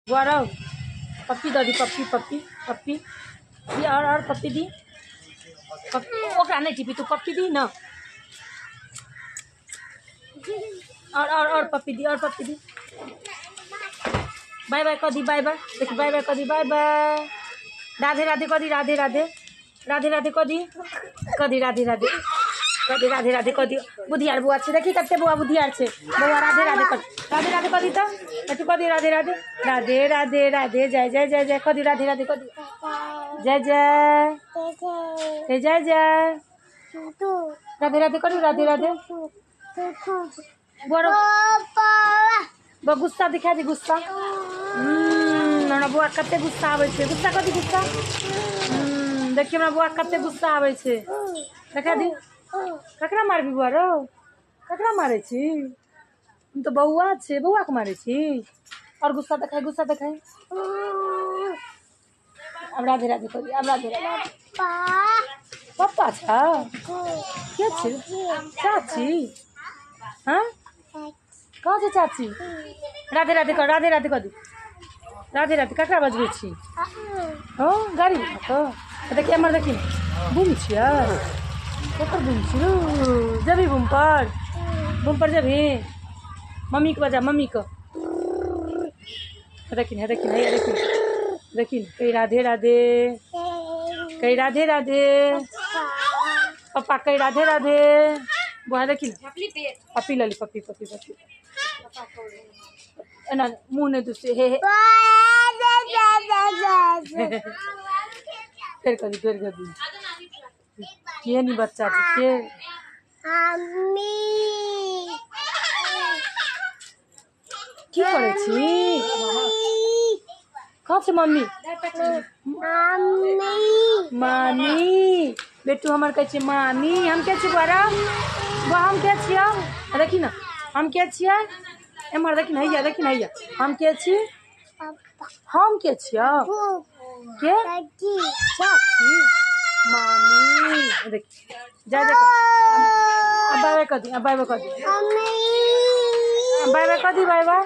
गौरव पप्पी दऽ दी, पप्पी पप्पी पप्पी दी, और पप्पी दी। ओकरा नहीं टिपी, तू पप्पी दी ना। और पप्पी दी, और पप्पी दी। बाय बाय कह दी, बाय बाय। देखी बाय बाय कह दी, बाय बाय। राधे राधे कह दी, राधे राधे राधे राधे कह दी, कह दी राधे राधे कह दी, राधे राधे कह दी। बुधियार बुआ छे, देखी कते बुआ बुधियार छे। बौआ राधे राधे कह, राधे राधे कह दी तो तू कह दी राधे राधे राधे राधे राधे जय जय जय जय कह दी, राधे राधे कह दी, जय जय जय जय जय राधे राधे करू, राधे राधे। बुआ गुस्सा दिखा दी, गुस्सा। हमरा बुआ कते गुस्सा आबै छै, गुस्सा कथी गुस्सा। देखिए हमरा बुआ कते गुस्सा आबै छै, देखा दी। ककरा मारबी बुआ रौ, ककरा मारै छी? हम तऽ बौआ छै, बौआ के मारै छी। और गुस्सा देखाय, गुस्सा देखाय। अब राधे राधे करी, अब राधे राधे। पप्पा छ के छी? चाची? हाँ कहाँ छै चाची? राधे राधे कर, राधे राधे कर दी, राधे राधे। ककरा बजबै छी? हँ गाड़ी तो देखिए हमर, देखी बूम छियै, ककर बूम छी? जबी बूम पर, बूम पर जबी। मम्मी के बजा, मम्मी के। देखिन है, देखिन है, देखिन देखिन। कही राधे राधे, कही राधे राधे। पप्पा कही राधे राधे। बुआ देखिन पप्पी लली, पप्पी पप्पी पप्पी। एना मुँह नहीं दुसे, हे हे। फेर कर दी, फेर कर दी। के नहीं बच्चा के की करै छी? कहाँ छै मम्मी? मामी बेटू हमर कहै छै मामी। हम के छी बुआ? बुआ हम के छियै? देखी ना हम के छियै? एम्हर देखी न, हैया देखी न, हैया हम के छी? हम के छियै? के चाची? मामी देखी जा जा। अब बाय बाय कर दी, अब बाय बाय कर दी, बाय बाय कर दी, बाय बाय।